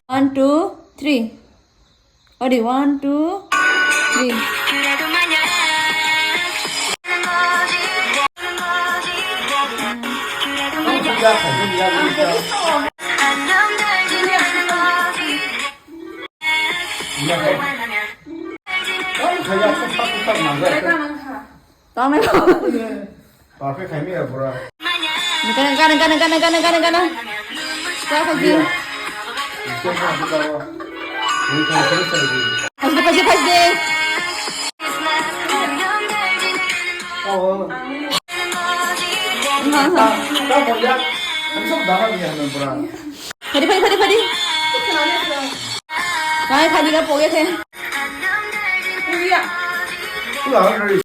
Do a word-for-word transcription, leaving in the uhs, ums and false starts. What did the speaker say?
One, two, three. Odi, one, two, three. Tama. Perfect khaimaya bura. Nengka, nengka, nengka, nengka. Kau kau jin. Itu mah buka wa. Ini kan terus lagi. Pas deh, pas deh, pas deh. Oh. Nah, nah. Kau mau lihat? Kan sok dah lihat bura. Phadi, phadi, phadi, phadi. Hai, phadi ka poge the. Pulang dari